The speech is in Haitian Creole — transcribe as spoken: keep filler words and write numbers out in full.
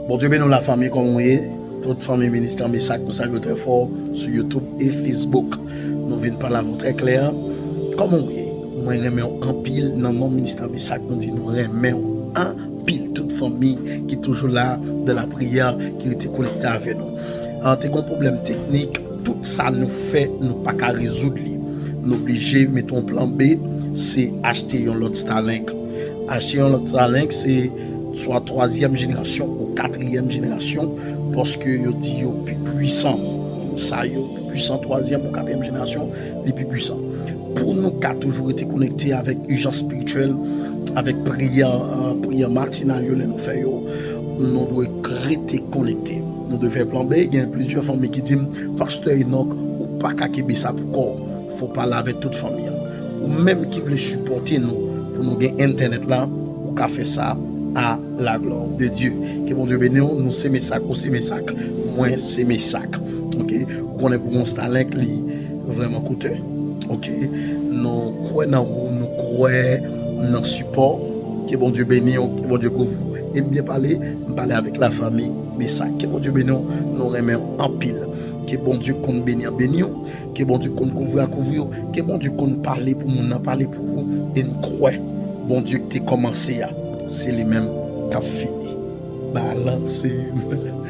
Bondye beni w, lafanmi, kòman w ye? Tout fanmi Ministè Mesak, nou salye w trè fò sou YouTube e Facebook. Nou vin pale avè w trè klè. Kòman w ye? Mwen renmen w anpil. Nan non Ministè Mesak, nou di nou renmen w anpil. Tout fanmi ki toujou la, de la priyè, ki rete konekte avè nou. An, te gon pwoblèm teknik, tout sa nou fè, nou pa ka rezoud li. Nou oblije mete yon plan B, se achte yon lòt Starlink. Achte yon lòt Starlink, se swa twazyèm jenerasyon ou katriyèm jenerasyon, paske yo di yo pi pwisan. Sa yo pi pwisan, twazyèm ou katriyèm jenerasyon, li pi pwisan. Pou nou ka toujou rete konekte avèk ijans espirityèl, avèk priyè, euh, priyè matinal yo, lè nou fè yo, nou dwe rete konekte. Nou dwe fè plan B. Gen plizyè fanmi ki di m, Pastè Enock, ou pa ka kenbe sa pou kò w. Fò w pale avèk tout fanmi an. Ou menm ki vle sipòte nou pou nou gen entènèt la, ou ka fè sa à la gloire de Dieu. Ke Bondye beni w. Nou se Mesak, ou se Mesak, mwen se Mesak. Ok? Ou konnen pou yon Starlink, li vrèman koute. Ok? Nou kwè nan ou, nou kwè nan sipò. Ke Bondye beni w, ke Bondye kouvri w. E m byen pale, m pale avèk lafanmi Mesak. Ke Bondye beni w, nou renmen w anpil. Ke Bondye konn beni an beni w. Ke Bondye konn kouvri a kouvri w. Ke Bondye konn pale pou moun nan pale pou ou. E n kwè Bondye ki te kòmanse a, se li menm k ap fini. Balanse m.